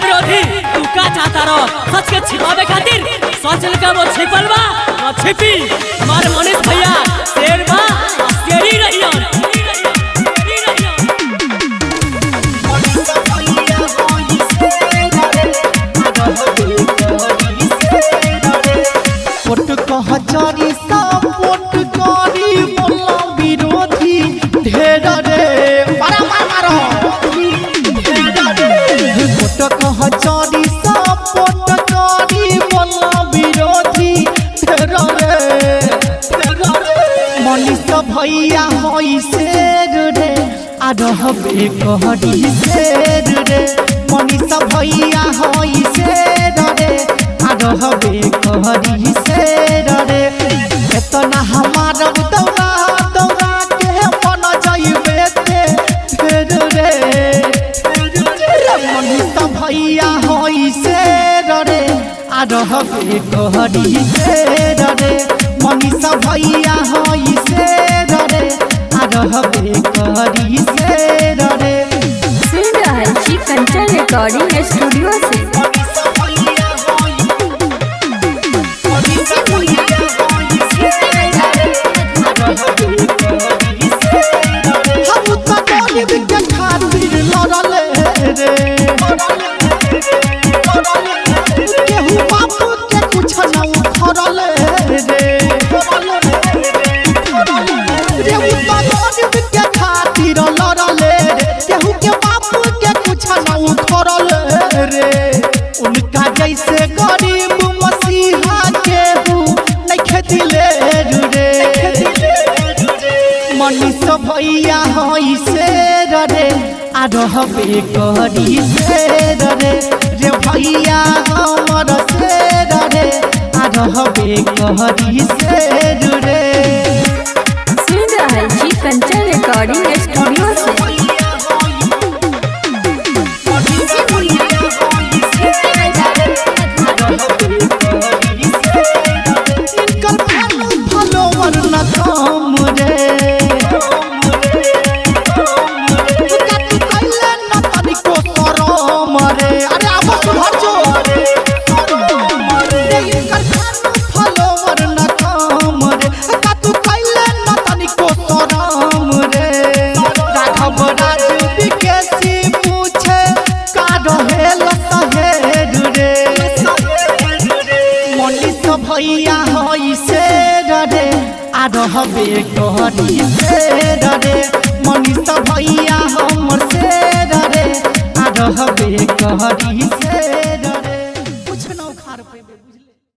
विरोधी, तू का चाहता रहो? सच के छिपावे खातिर सच का वो छिपल बा न छिपी। हमारे मनीष भैया शेर बा, शेरी रहियन। पोट कहचारी सपोर्ट करी बोला विरोधी ढेर रे, मारा मार मारो पोट कहचारी सपोर्ट करी बोला विरोधी ढेर रे। मनीष भैया होई शेर रे, आ रहबे कहरी शेर रे। मनीष भैया होई शेर रे, आ रहबे कहरी शेर रे। एतना हमार दौड़ा दौड़ा के मन जइबे ते फेर रे। रे मनीष भैया होई शेर रे, आ रहबे कहरी शेर रे। मनीष भैया होई शेर रे, आ रहबे कहरी शेर रे। सुन रहल छी कंचन रिकॉर्डिंग स्टूडियो से। हम तो गरीब के खातिर लड़ले रे, केहू बाप के कुछ न उखड़ले रे। रे उ तो गरीब के खातिर लड़ले रे, केहू के बाप के कुछ न उखड़ले रे। उनका जैसे गरीब मसीहा केहू नइखे दिले रे। मनीष भैया होई शेर रे, आ रहबे करी शेर रे। रे भैया हमर शेर रे, आ रहबे करी शेर रे। सुन रहल छी कंचन रिकॉर्डिंग स्टूडियो से। इनकर फॉलोवर न कम रे, कतु कैले न तनिको शरम रे। अरे आब सुधर जो रे, इनकर फॉलोवर न कम रे, कतु कैले न तनिको शरम रे। राघव राज विकेसी पूछे का रहेल सहेर रे। मनीष भैया होई शेर रे, आ रहबे करी शेर रे। मनीष भैया हमर शेर रे, आ रहबे करी शेर रे। कुछ न उखाड़ पेबे बुझले।